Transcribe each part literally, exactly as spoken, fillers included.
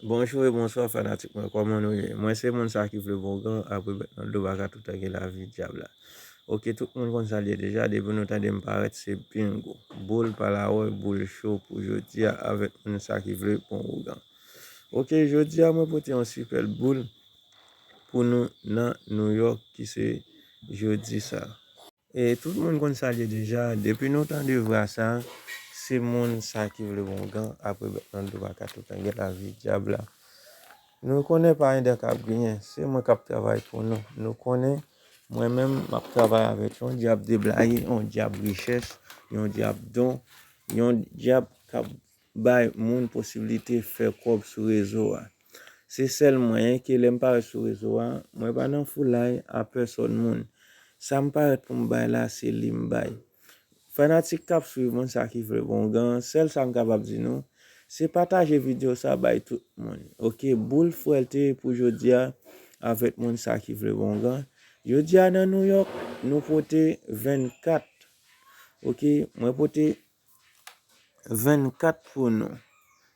Bonjou e bonswa fanatik mwen, kòman nou ye? Mwen se moun sa ki vle bongan, apre bèt nan dlo baka toutan gen lavi dyab la. Oke, tout moun konn sa l ye deja, depi nou tande m parèt se bingo. Boul pa lawòy, boul cho pou jodi a avèk moun sa ki vle bon ougan. Oke, jodi a mwen pote yon sipèl boul pou nou nan Nouyòk ki se jodi sa. E tout moun konn sa l ye deja, depi nou tande vwa sa, se moun sa ki vle bongan, apre bèt nan dlo baka toutan gen lavi dyab la. Nou konnen pa endan k ap genyen, se mwen k ap travay pou nou. Nou konnen, mwen menm, m ap travay avèk yon dyab deblaye, yon dyab richès, yon dyab don, yon dyab k ap bay moun posiblite fè kòb sou rezo a. Se sèl mwen ke lè m parèt sou rezo a, mwen pa nan foulay a pèsòn moun. Sa m parèt pou m bay la, se li m bay. Fanatik k ap swiv moun sa ki vle bongan, sèl sa m kapab di nou, se pataje videyo sa bay tout moun. Oke, boul fwèlte pou jodi a avèk moun sa ki vle bongan. Jodi a nan Nouyòk, nou pote vennkat. Oke, mwen pote vennkat pou nou.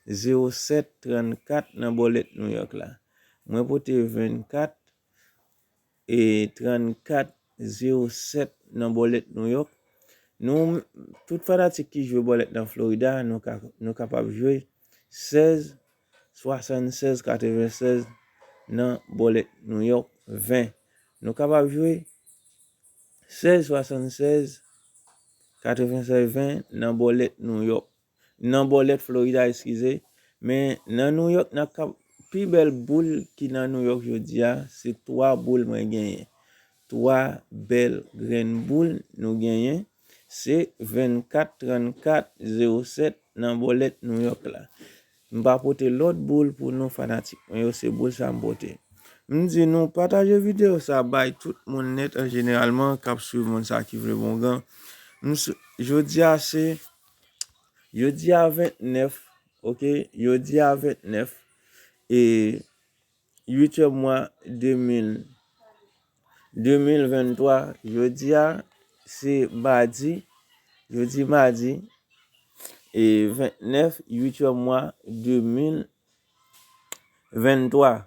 Zewo sèt trannkat nan bòlèt Nouyòk la. Mwen pote vennkat e trannkat zewo sèt nan bòlèt Nouyòk. Nou, tout fanatik ki jwe bòlèt nan Florida, nou ka, nou kapab jwe sèz swasannsèz katrevennsèz nan bòlèt Nouyòk ven. Nou kapab jwe sèz swasannsèz katrevennsèz ven nan bòlèt Nouyòk. Nan bòlèt Florida, eskize. Men nan Nouyòk, nan kap, pi bèl boul ki nan Nouyòk jodi a, se twa boul mwen genyen. Twa bèl grenn boul nou genyen. Se vennkat trannkat zewo sèt nan bòlèt Nouyòk la. M pa pote lòt boul pou nou fanatik mwen yo, se boul sa m pote. M di nou pataje videyo sa bay tout moun nèt an jeneralman k ap swiv moun sa ki vle bongan. M sou, jodi a se, jodi a vennèf, oke, jodi a vennèf e uityèm mwa de mil, de mil venntwa, jodi a se madi, jodi madi e vennèf uityèm mwa de mil venntwa.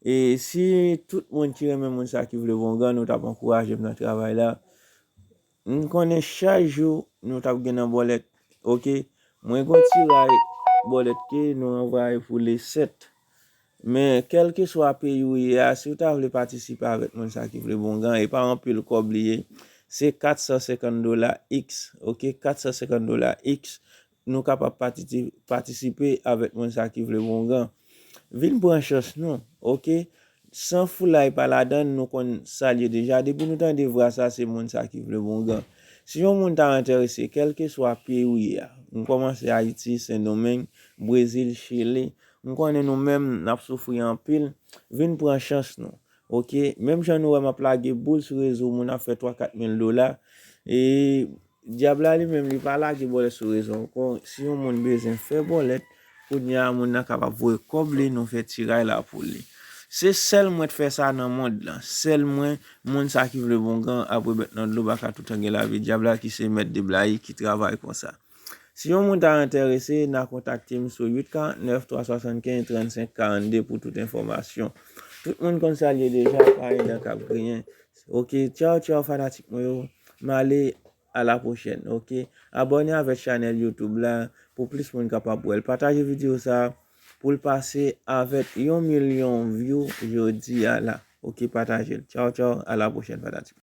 E si tout moun ki renmen moun sa ki vle bongan, nou t ap ankouraje m nan travay la. M konnen chak jou nou t ap gen nan bòlèt. Oke, mwen gon tiray bòlèt ke nou anvaye pou le sèt. Men kèlkeswa peyi w ye a, si w ta vle patisipe avèk moun sa ki vle bongan, e pa anpil kòb li ye, se kat san senkant dola iks, oke, kat san senkant dola iks, nou kapab patiti-, patisipe avèk moun sa ki vle bongan. Vin pran chans nou, oke? San foulay pa ladann, nou konn sa l ye deja. Depi nou tande vwa sa, se moun sa ki vle bongan. Si yon moun ta enterese, kèlkeswa peyi w ye a, m kòmanse Ayiti, Sendomeng, Brezil, Chili, m konnen nou menm, n ap soufri anpil. Vin pran chans nou, oke? Menm jan nou wè m ap lage boul sou rezo, moun ap fè twa kat mil dola. E dyab la li menm, li pa lage bòlèt sou rezo ankò. Si yon moun bezwen fè bòlèt, kounye a moun nan kapab voye kòb li, nou fè tiray la pou li. Se sèl mwen t fè sa nan mond lan. Sèl mwen, moun sa ki vle bongan, apre bèt nan dlo baka toutan gen lavi dyab la ki se mèt deblaye ki travay konsa. Si yon moun ta enterese, n a kontakte m sou uit karant nèf twa swasannkenz trannsenk karannde pou tout enfòmasyon. Tout moun konn sa l ye deja, pa endan k ap griyen. Oke, tchaw, tchaw, fanatik mwen yo. M ale, a la pwochèn, oke? Abòne avèk chanèl YouTube la pou plis moun kapab wè l. Pataje videyo sa pou l pase avèk yon milyon view jodi a la. Oke, pataje l. Tchaw, tchaw, a la pwochèn, fanatik.